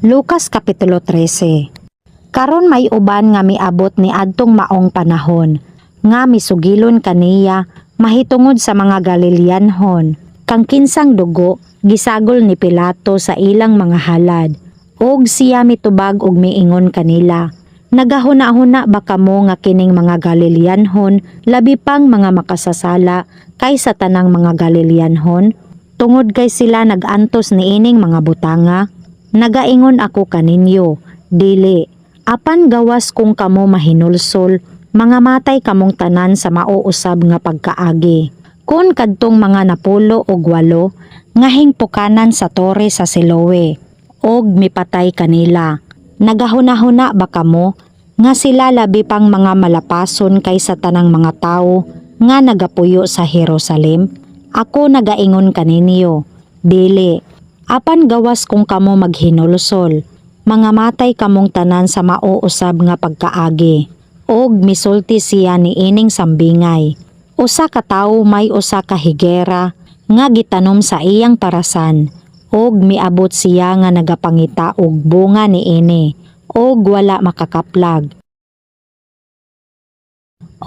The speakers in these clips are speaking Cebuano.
Lucas Kapitulo 13. Karon may uban nga miabot ni adtong maong panahon, nga misugilon kaniya mahitungod sa mga Galileanhon, kang kinsang dugo gisagol ni Pilato sa ilang mga halad. Og siya mitubag og miingon kanila, "Nagahuna-huna ba kamo nga kining mga Galileanhon labi pang mga makasasala kaysa tanang mga Galileanhon tungod kay sila nag-antos niining mga butanga? Nagaingon ako kaninyo, dili. Apan gawas kung kamo mahinulsol, mga matay kamong tanan sa mao usab nga pagkaagi. Kon kadtong mga 98 nga hingpukanan sa tore sa Siloe, og mipatay kanila, nagahuna-huna ba kamo nga sila labi pang mga malapason kaysa tanang mga tawo nga nagapuyo sa Jerusalem? Ako nagaingon kaninyo, dili. Apan gawas kung kamo maghinulsol, mga matay kamong tanan sa mao usab nga pagkaagi." Og misulti siya niining sambingay, "Usa ka tawo may usa ka higera nga gitanom sa iyang parasan, og miabot siya nga nagapangita og bunga niini og wala makakaplag.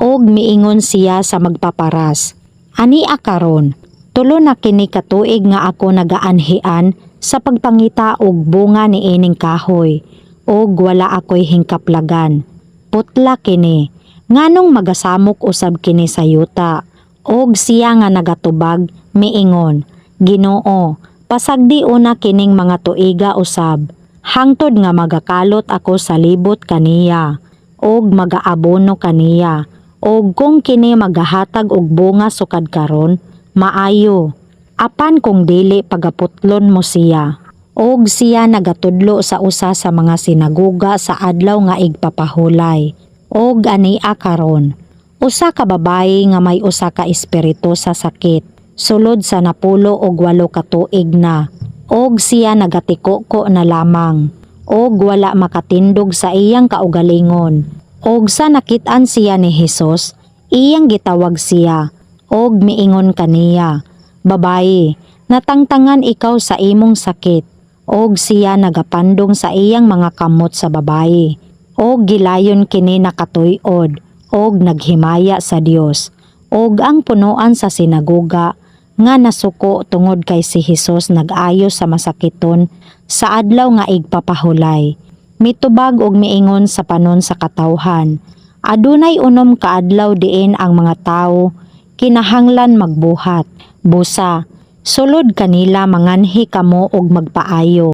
Og miingon siya sa magpaparas, 'Ania karon, 3 na kini ka tuig nga ako nagaanhian sa pagpangita og bunga niining kahoy, og wala ako'y hingkaplagan. Putla kini, nganong magasamok usab kini sa yuta?' Og siya nga nagatubag miingon, 'Ginoo, pasagdi una kining mga tuiga usab, hangtod nga magakalot ako sa libot kaniya, og magaabono kaniya. Og kung kini magahatag og bunga sukad karon, maayo. Apan kung dili, pagaputlon mo siya.'" Og siya nagatudlo sa usa sa mga sinagoga sa Adlaw nga Igpapahulay. Og ania karon, usa ka babayi nga may usa ka espiritu sa sakit, sulod sa 18 ka tuig na, og siya nagatikoko na lamang, og wala makatindog sa iyang kaugalingon. Og sa nakit-an siya ni Hesus, iyang gitawag siya, og miingon kaniya, "Babayi, natangtangan ikaw sa imong sakit." Og siya nagapandong sa iyang mga kamot sa babayi, og gilayon kini nakatuy-od, og naghimaya sa Dios. Og ang punuan sa sinagoga nga nasuko tungod kay si Hesus nag-ayo sa masakiton sa Adlaw nga Igpapahulay, mitubag og miingon sa panon sa katawhan, "Adunay 6 ka adlaw diin ang mga tawo kinahanglan magbuhat. Busa, sulod kanila manganhi kamo og magpaayo."